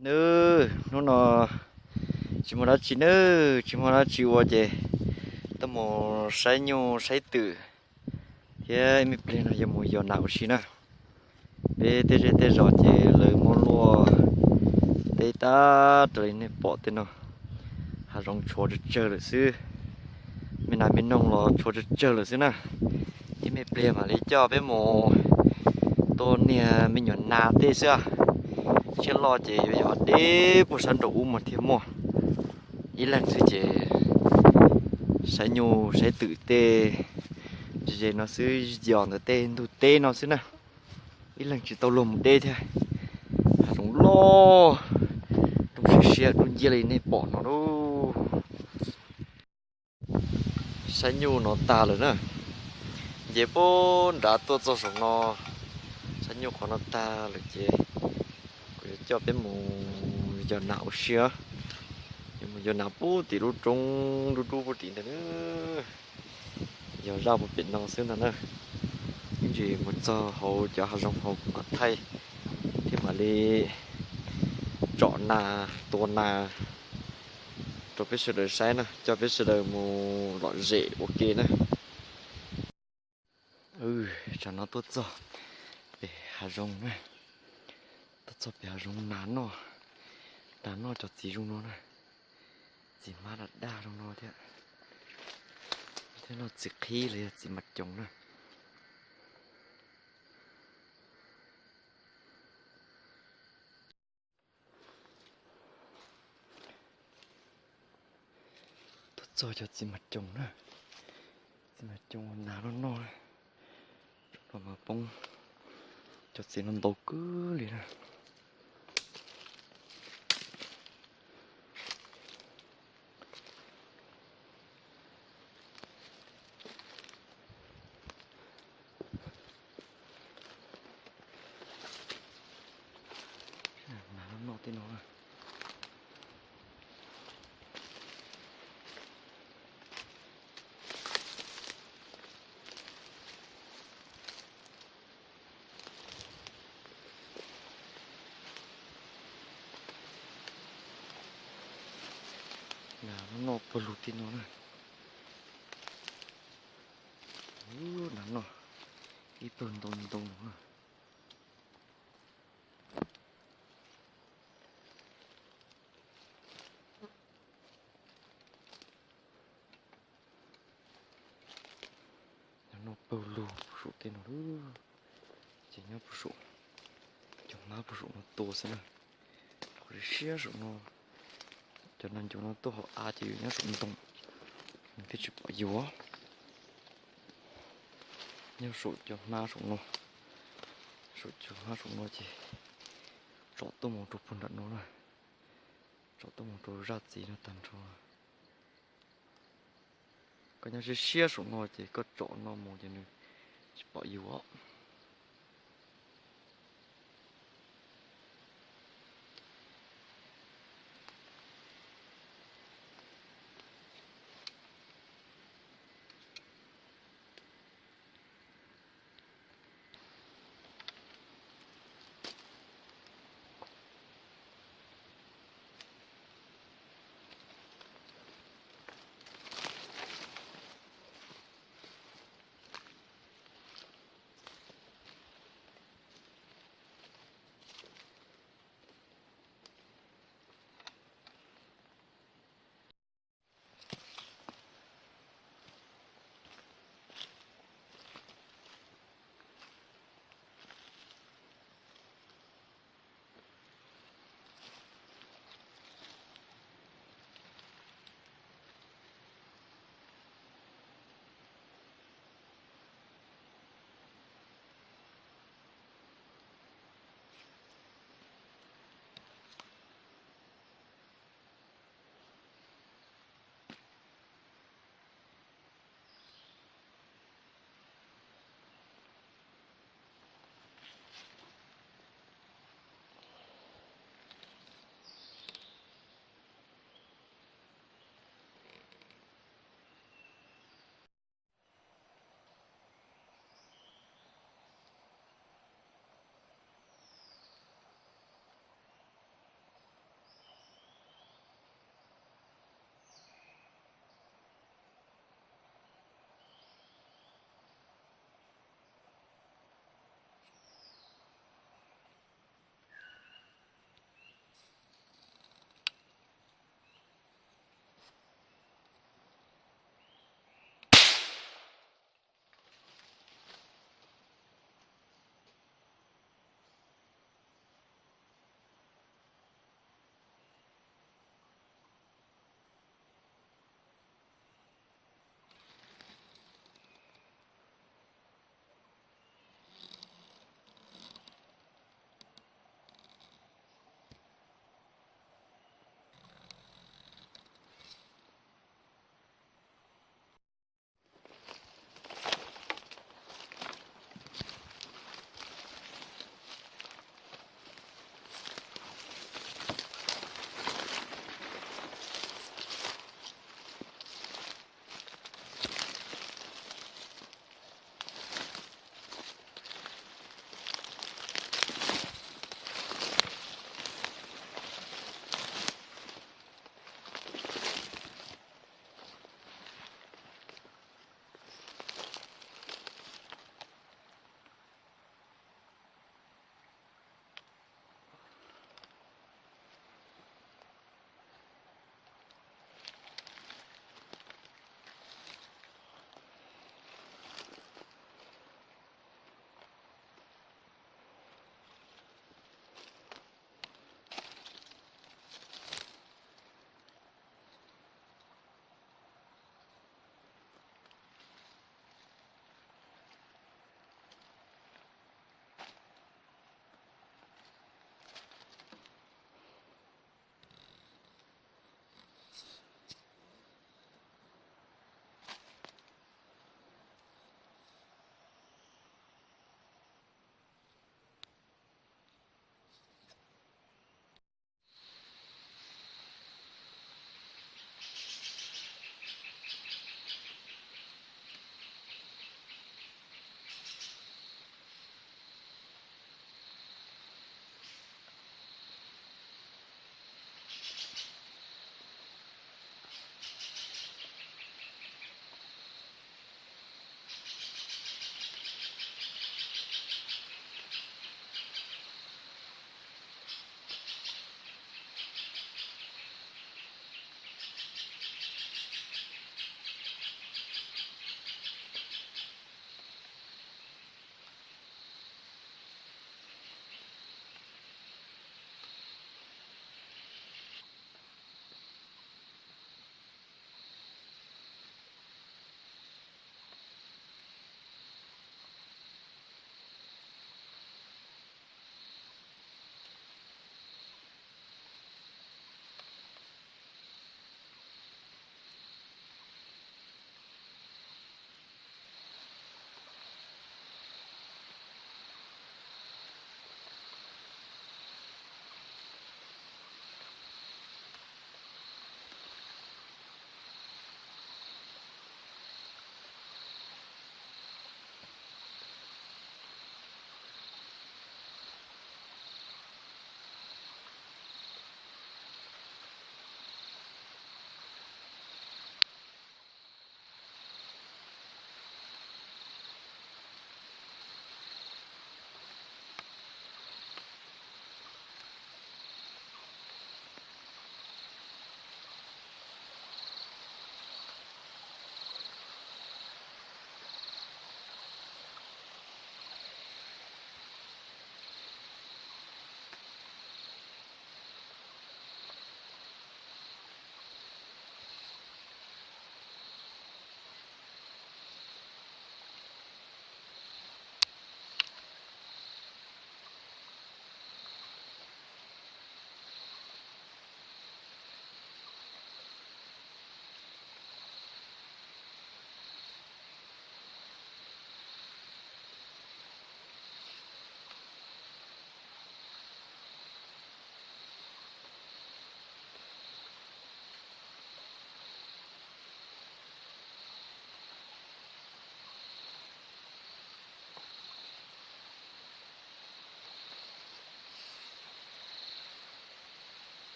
Nawb, hnub no tsis muaj dab tsi nawb, tsis muaj dab tsi ua ces tuaj mus saib nyuj saib twm thiab ib me pliag no yuav mus yos nas ua si na. Peb tej zej tej zos ces lawv muab luaj teb tag raws li nej pom tej no, hav zoov tshuav tsawg tsawg lawm xwb, me nas me noog los tshuav tsawg tsawg lawm xwb na. Ib me pliag mam li coj peb mus tua niag me nyuam nas tej xwb, siab loj ces yuav yos deb puag sab nraum ub mas thiaj muaj. Ib leeg xwb ces saib nyuj saib twm tej ze ze no xwb, yos ntawm tej ntug teb no xwb na. Ib leeg tsis tau luag mus deb thiab. Hav zoov loj, roob siab siab dub nciab li nej pom no lauj. Saib nyuj no tag lawm na, nce puag nrad tuaj txog saum no, saib nyuj qhov no tag lawm ces kuv yuav coj peb mus yos nas ua si. Yuav mus yos nas puag tim lub roob dub dub puag tim ntawd na. Yog zaj puag pem no xwb ntag na. Ib ntsis mus txog hauv cov hav zoov hauv kuv mam thaij thiab mam li tsom nas tua nas rau peb sawv daws saib na, coj peb sawv daws mus lom zem ua ke na. Tsam no tuaj txog pem hav zoov na, tuaj txog pem hav zoov nas noj, nas noj cov txiv zoo no na, txiv hmab daj daj zoo no thiab, thiab noj txiv qhib los yog txiv mas coos na. Tuaj txog cov txiv mas coos na, txiv mas coos nas noj noj, tsoom no mas poob, cov txiv no ntau kawg li na. Nas noj noj tej no. Nas noj noj pawg lug tej no na. Nas noj ib pawg ntau ntau no na. Nyob noj pawg lug puag saum tej no, ces nyob puag saum, cov hmab puag saum no tua xwb na. Qhov siab saum no, cov nas ncuav no tuaj hauv av ces yus nyob saum ntoo, nws thiaj tsis pom yus. Nyob saum cov hmab saum no, saum cov hmab saum no ces tsom tuaj mus rau puag nram no na, tsom tuaj mus rau zaj txiv no tag nrho. Koj nyob siab siab saum no ces koj tsom no mus ces nws tsis pom yus os.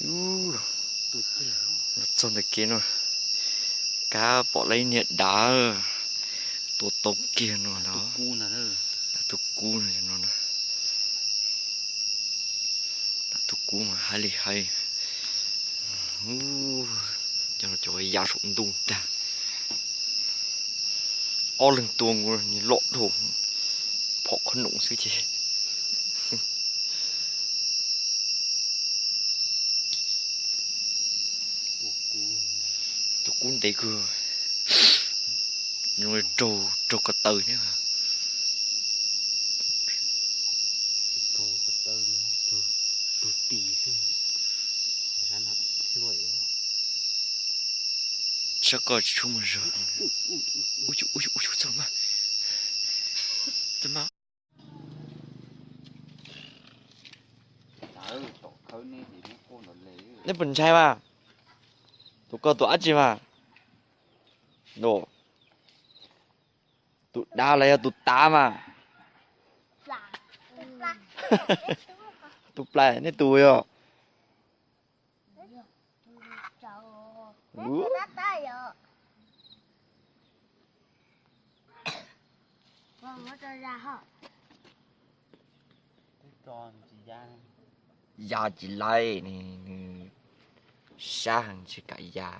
Ub, los txog ntawm kev no, kab pom lawv ib niag dav tua tau kiag no los. Dav tus kub no no. Dav tus kub mas haib li haib. Cov no cov ya saum ntuj tag. Ob leeg tua nkaus niag loj dhau, phom qhov noom xwb ces. Tus kub ntev kawg, raug, raug ko taw thiab. Sab koj tsis tshua muaj zog. Ub, ub, ub, txog mas. Nej puas ntshai mas? Tus ko tus dab tsi mas? Tus dav los yog tus tav mas? Tus plas nej tus yog. Ya tsis laib, nws sab heev tsis kam ya.